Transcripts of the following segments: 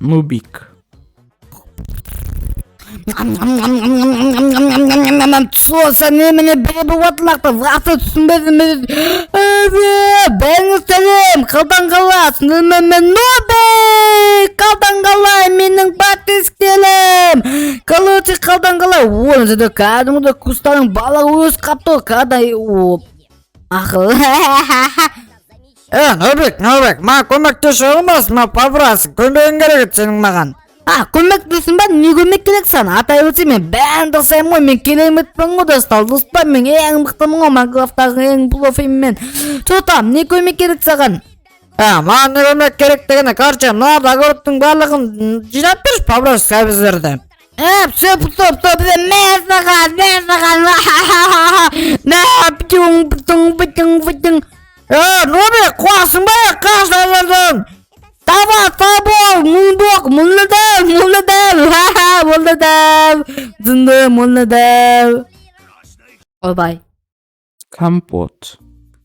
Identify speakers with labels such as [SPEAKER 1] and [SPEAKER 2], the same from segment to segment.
[SPEAKER 1] Нубик.
[SPEAKER 2] Соса немене бе болып вақты түсінбедім. Бәріңіз сәлем, қалдан қаласың? Мен Нубик, қалдан қалай менің подписчиктерім? Короче, қалдан қалай? Ой, жерде кәдімгідей кустардың балығы өсіп қапты ғой кәдімгі. Ақыл.
[SPEAKER 3] Е, Нұрбек, Нұрбек, маған көмектесе алмайсың ба, по-братски? Көмегің керек еді сенің маған.
[SPEAKER 2] А, көмектесін ба? Не көмек керек саған? Атай өтсе, мен бәрін жасаймын ғой. Мен кереметпін ғой, достар. Достар, мен ең мықтымын ғой, Майнкрафттағы ең профимін мен. Че там, не көмек керек саған?
[SPEAKER 3] Е, маған не көмек керек дегенде, короче, мына огородтың барлығын жинап берші, по-братски, сәбіздерді.
[SPEAKER 2] Э, все, стоп, стоп, мә саған, мә саған, мә, птюң, птюң, птюң, птюң.
[SPEAKER 3] Е, Нұрбек, қуасың ба, қаш мыналардан.
[SPEAKER 2] Давай, табол, мұндок, мұнды дәу, мұнды дәу, ха-ха, мұнды дәу, зынды, мұнды дәу. Ойбай.
[SPEAKER 1] Компот.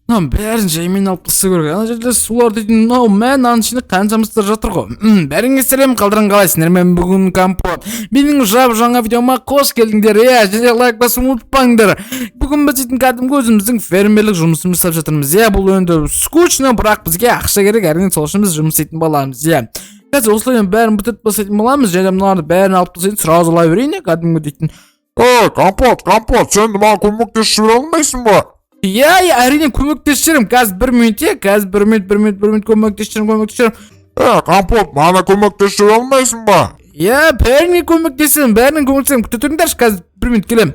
[SPEAKER 1] Мынаның бәрін жаймен алып тастау керек. Ана жерде сулар дейтін, мынау мә, мынаның ішінде қанша мысықтар жатыр ғой. Бәріңе сәлем, қалдарың қалайсыңдар? Мен бүгін Компот. Менің жап жаңа видеома қош келдіңдер. Иә, және лайк басуды ұмытпаңдар. Бүгін біз дейтін кәдімгі өзіміздің фермерлік жұмысымызды жасап жатырмыз. Иә, бұл енді скучно, бірақ бізге ақша керек, әрине, сол үшін біз жұмыс істейтін боламыз. Иә. Қазір осылай бәрін бітіріп тастайтын боламыз, және мыналарды бәрін алып тастайтын, сразу ала берейін, иә, кәдімгі дейтін.
[SPEAKER 4] Ей, Компот, Компот, сен де маған көмектесіп жібере алмайсың ба?
[SPEAKER 1] Иә, әрине, көмектесіп жіберемін. Қазір бір минут, иә, қазір бір минут, бір минут, бір минут, көмектесіп жіберемін, көмектесіп жіберемін.
[SPEAKER 4] Е, Компот, маған да көмектесіп жібере алмайсың ба?
[SPEAKER 1] Иә, бәріне көмектесемін, бәріне көмектесемін. Күте тұрыңдаршы, қазір бір минут келемін.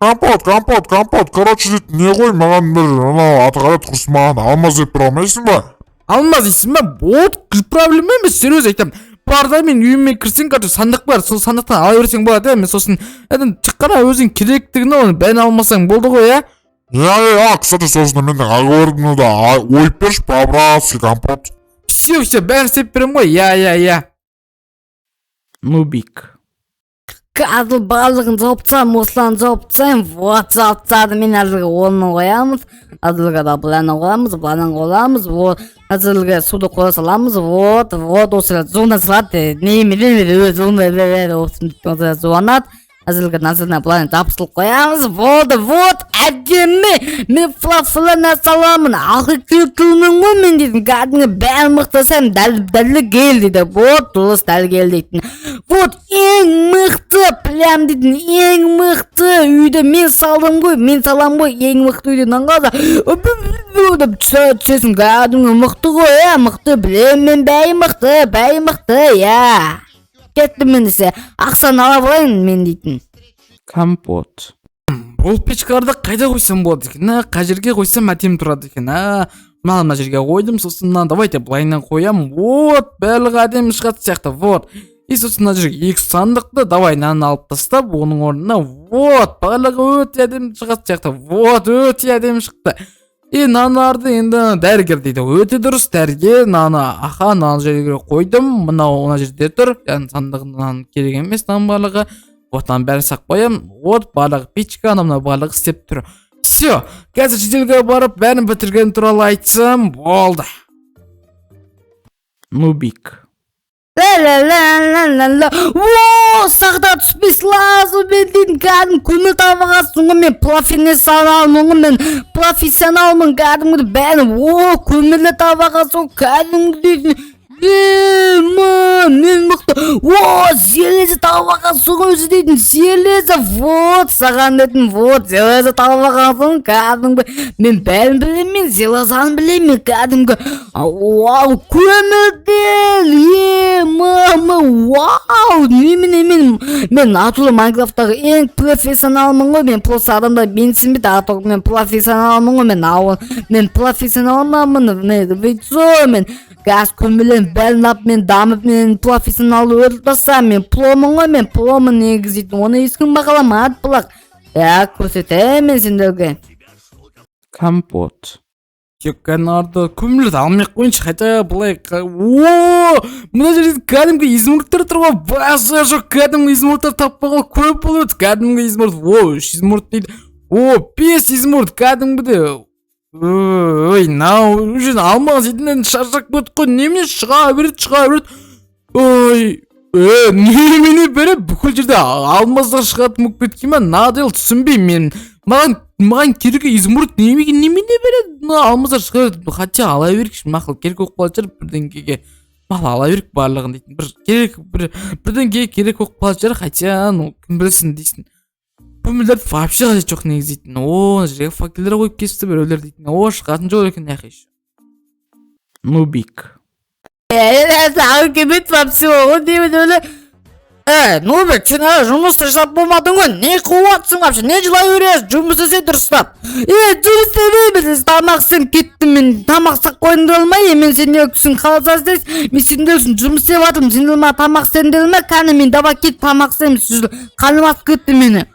[SPEAKER 4] Компот, Компот, Компот, короче, дейді, не ғой, маған бір анау аты қалай еді, құрсын, маған алмаз деп бере алмайсың ба?
[SPEAKER 1] Алмаз дейсің ба? Вот проблема емес, серьезно айтамын. Бар да, мен үйіме кірсең, короче, сандық бар, сол сандықтан ала берсең болады, иә. Мен сосын енді тек қана өзің керектігін, оны бәрін алмасаң болды ғой, иә.
[SPEAKER 4] Иә, иә, кстати, сосын менің огородымды да ойып берші, по-братски, Компот.
[SPEAKER 1] Все, все, бәрін істеп беремін ғой, иә, иә, иә. Нубик.
[SPEAKER 2] Қазір барлығын жауып тастаймын, осыларын жауып тастаймын. Вот, жауып тастадым мен. Әзірге орнын қоямыз, әзірге да былайынан қоямыз, былайынан қоямыз. Вот, әзірге суды қоя саламыз. Вот, вот, осы жуына салады, неме неме өзі жуына жуанады. Әзірге назарына былай жабыстырып қоямыз. Болды, вот, әдемі. Мен флафлана саламын, архитектурмын ғой мен дейтін, кәдімгі бәрін мықты жасаймын. Дәл, дәл кел дейді. Вот, дұрыс, дәл кел дейтін. Вот, ең мықты прям дейтін, ең мықты үйді мен салдым ғой, мен саламын ғой ең мықты үйді. Мынаны деп түсесің, кәдімгі мықты ғой, иә, мықты білемін мен, бәрі мықты, бәрі мықты, иә. Кеттім мен десе, ақшаны ала алайын мен дейтін.
[SPEAKER 1] Компот. Бұл печкаларды қайда қойсам болады екен, а? Қай жерге қойсам әдемі тұрады екен, а? Мына жерге қойдым, сосын мынаны давайте былайынан қоямын. Вот, барлығы әдемі шығатын сияқты. Вот. И сосын мына жерге екі сандықты, давай мынаны алып тастап, оның орнына, вот, барлығы өте әдемі шығатын сияқты. Вот, өте әдемі шықты. И мыналарды енді дәрігер дейді. Өте дұрыс, дәрігер. Мынаны, аха, мынаны жерге қойдым. Мынау мына жерде тұр. Яғни сандығы мынаның керек емес, мынаның барлығы. Вот, мынаның бәрін сақ қоямын. Вот, барлығы печка, анау мынау барлығы істеп тұр. Все, қазір шетелге барып бәрін бітірген туралы айтсам болды. Нубик.
[SPEAKER 2] Ла-ла-ла-ла-ла-ла. О, сақта түспей сразу мен дейтін, кәдімгі көмір табағансың ғой. Мен профессионалмын ғой, мен профессионалмын кәдімгі, бәрін. О, көмірлі табағансың ғой кәдімгі дейтін. Е, ма, мен мықты. О, железо тауып алғансың ғой өзі дейтін, железо. Вот, саған дейтін, вот, железо тауып алғансың кәдімгі. Мен бәрін білемін, мен железоны білемін мен кәдімгі. Вау, көмірден, е, мама, вау, немене мен натура Майнкрафттағы ең профессионалмын ғой. Мен просто адамдар менсінбейді, а то мен профессионалмын ғой. Мен ауыл, мен профессионалмын, мен ведь мен газ көмірлерін бәрін алып, мен дамып, мен профессионал өліп тастасам, мен промын ғой, мен промын негізі дейтін. Оны ешкім бағаламады, бірақ иә, көрсетемін мен сендерге.
[SPEAKER 1] Компот. Тек қана көмірлерді алмай ақ қояйыншы, хотя былай о, мына жерде кәдімгі изумрудтар тұр ғой, базар жоқ, кәдімгі изумрудтар таппағалы көп болып еді. Кәдімгі изумруд, о, үш изумруд дейді, о, бес изумруд кәдімгідей. Ой, мынау уже алмаз дейтіннен шаршап кеттік қой, немене шыға береді, шыға береді. Ой. Ой, немене бәрі бүкіл жерде алмаздар шығатын болып кеткен ма? Надо түсінбеймін мен. Маған керек изумруд, немене немене береді? Мына алмаздар шығады. Хотя ала берейікші, мақұл, керек болып қалатын шығар бірдеңкеге. Мақұл, ала берейік барлығын дейтін. Бір керек бір бірдеңкеге керек болып қалатын шығар, хотя, ну, кім білсін дейсің. Көмірлерді вообще қажет жоқ негізі дейтін. О, мына жерге факелдер қойып кетіпті біреулер дейтін. О, шығатын жол екен мына еще. Нубик.
[SPEAKER 2] Саған келмейді вообще ғой деймін өлі.
[SPEAKER 3] Нубик, сен әлі жұмыс жасап болмадың ғой, не қуатсың вообще, не жылай бересің, жұмыс істесе дұрыстап.
[SPEAKER 2] Жұмыс істемеймін, тамақ істеп кеттім мен, тамақ істеп қойдым дей алмай, мен сен күшің қаласа істейсің, мен сендер үшін жұмыс істеп жатырмын, сендер маған тамақ істедім деді ма, кәне мен давай кет тамақ істеймін, қарным ашып кетті мені.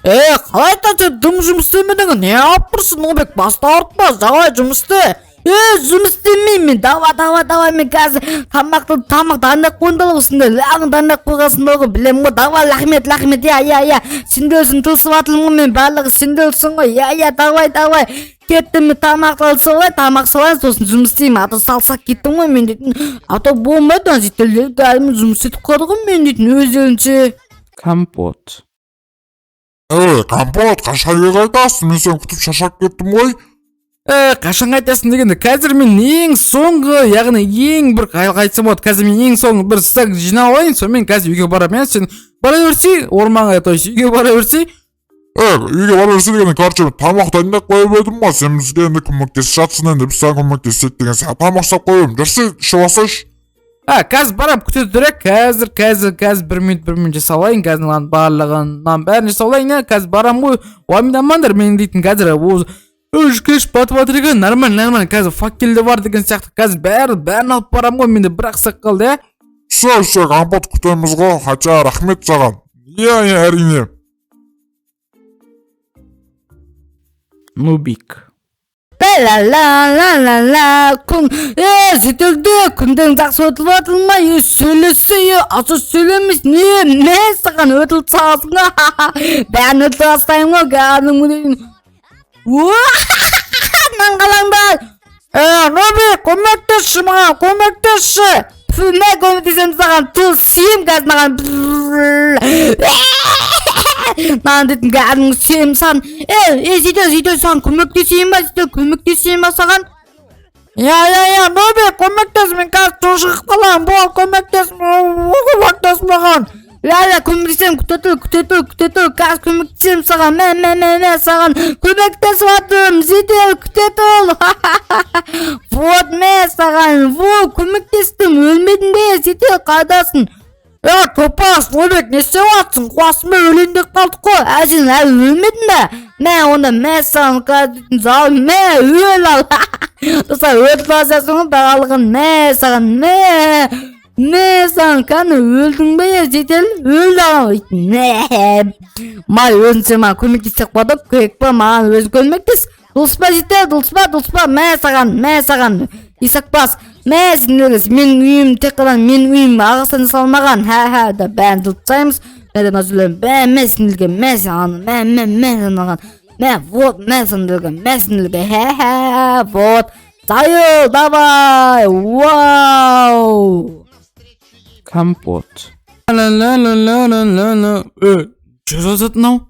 [SPEAKER 3] Қалай айтасың, сен дым жұмыс істемедің, не алып тұрсың, Нубик, басты ауыртпа, давай жұмыс істе.
[SPEAKER 2] Жұмыс істемеймін мен, давай, давай, давай, мен қазір тамақты тамақ дайындап қойдым ғой, сендер лағын дайындап қойғансыңдар ғой, білемін ғой, давай, рахмет, рахмет, иә, иә, иә, сендер үшін тырысып жатырмын ғой мен, барлығы сендер үшін ғой, иә, иә, давай, давай, кеттім мен, тамақты алып салайын, тамақ салайын, сосын жұмыс істеймін, а то салсақ кеттім ғой мен дейтін, а то болмайды, ана шетелдер кәдімгі жұмыс істетіп қалды ғой мен дейтін өздерінше.
[SPEAKER 1] Компот.
[SPEAKER 4] Ей, Компот, қашан үйге қайтасың? Мен сені күтіп шаршап кеттім ғой.
[SPEAKER 1] Қашан қайтасың дегенде, қазір мен ең соңғы, яғни ең бір қалай айтсам болады, қазір мен ең соңғы бір стак жинап алайын, сонымен қазір үйге барамын, иә, сен бара берсей орманға, то есть үйге бара берсей.
[SPEAKER 4] Үйге бара берсе дегенде, короче, тамақ дайындап қойып едім ғой, сен бізге енді көмектесіп жатсың, енді біз саған көмектессек деген сияқты тамақ жасап қойып едім. Жүрсе, ішіп алсайшы.
[SPEAKER 1] А, қазір барамын, күте тұрайық, қазір, қазір, қазір 1 минут, 1 минут жасап алайын, қазір мынаның барлығын, мынаның бәрін жасап алайын, иә, қазір барамын ғой, уайымдамаңдар, мен дейтін қазір ол үш кеш батып жатыр екен, нормально, нормально, қазір факел де бар деген сияқты, қазір бәрі, бәрін алып барамын ғой, менде бір ақ сақ қалды, иә.
[SPEAKER 4] Все, все, Компот, күтеміз ғой, хотя рахмет саған. Иә, иә, әрине.
[SPEAKER 1] Нубик.
[SPEAKER 2] Ла ла ла ла ла күн, шетелде күндерің жақсы өтіп жатыр ма? Сөйлессе, аса сөйлемес, не не саған өтіліп саласың, бәрін өтіп тастаймын ғой кәдімгідей. Мынаны қалаңдар.
[SPEAKER 3] Нубик, көмектесші маған, көмектесші.
[SPEAKER 2] Фу, мә, көмектесемін саған, тұл сүйем қазір маған. Маған дейтін кәдімгі сүйем саған. Сөйте, сөйте, саған көмектесейін ба, сөйте, көмектесейін ба саған?
[SPEAKER 3] Иә, иә, иә, Нубик, көмектес, мен қазір тұншығып қаламын, бол, көмектес, көмектес маған.
[SPEAKER 2] Ля, ля, көмектесемін, күте тұр, күте тұр, күте тұр, қазір көмектесемін саған, мә, мә, мә, мә, саған көмектесіп жатырмын, жедел, күте тұр. Вот, мә, саған, во, көмектестім, өлмедің бе, жедел, қайдасың?
[SPEAKER 3] Топас, Нубик, не істеп жатсың, қуасың ба, өлейін деп қалдық қой.
[SPEAKER 2] Ә, сен әлі өлмедің бе? Мә, онда мә саған қазір зал, мә, өл ал. Достар, өліп қаласың ғой барлығын, мә саған, мә. Мә саған, кәні өлдің бе, жедел, өлді анау. Мә. Май, өзің сен маған көмектессек болады, керек па, маған өзің көмектес. Дұрыс па, жедел, дұрыс па, дұрыс па, мә саған, мә саған. Исак бас, мә сен өлесің, менің үйім тек қана менің үйім ағаштан жасалмаған. Ха, ха, да бәрін жұлып тастаймыз. Мә, мына жерлерін, мә, мә сендерге, мә саған, мә, мә, мә саған. Мә, вот, мә сендерге, мә сендерге, ха, ха, вот. Зайыл, давай, вау.
[SPEAKER 1] Компот. Ла ла ла ла ла ла ла. Что жазады мынау?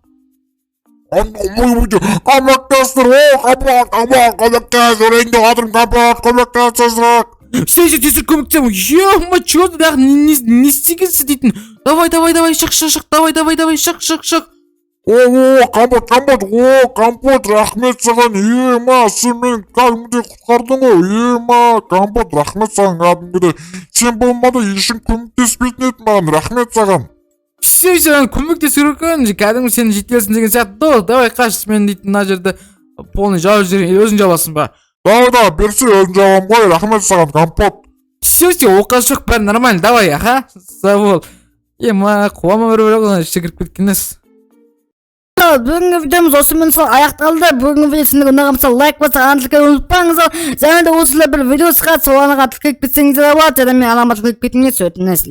[SPEAKER 4] Көмектесіңдер, о, Компот, Компот, көмектес, өлейін деп жатырмын, Компот, көмектес тезірек.
[SPEAKER 1] Все, все, тезірек көмектесемін. Ё-ма, чё ты, не істегенсің дейтін. Давай, давай, давай, шық, шық, шық, давай, давай, давай, шық, шық, шық.
[SPEAKER 4] О, о, Компот, Компот, о, Компот, рахмет саған, ема, сен мені кәдімгідей құтқардың ғой, ема, Компот, рахмет саған кәдімгідей. Сен болмады, ешкім көмектеспейтін еді маған, рахмет саған.
[SPEAKER 1] Все, все, көмектесу керек екен, кәдімгі сен жетелсің деген сияқты. До, давай қаш, мен дейтін мына жерді полный жауып жіберейін, өзің жабасың ба?
[SPEAKER 4] Давай, давай, берсе өзім жабамын ғой, рахмет саған, Компот.
[SPEAKER 1] Все, все, оқасы жоқ, бәрі нормально, давай, аха, сау бол. Ема, қуама бір бір ғой, ішке кіріп кеткен емес.
[SPEAKER 2] Бүгінгі видеомыз осымен сол аяқталды. Бүгінгі видео сіздерге ұнаған болса, лайк басып, аны тіркелуді ұмытпаңыздар. Және де осындай бір видео шығады, сол анаға тіркеліп кетсеңіздер болады. Және мен аналыма тіркеліп кетіңіз, өтініш.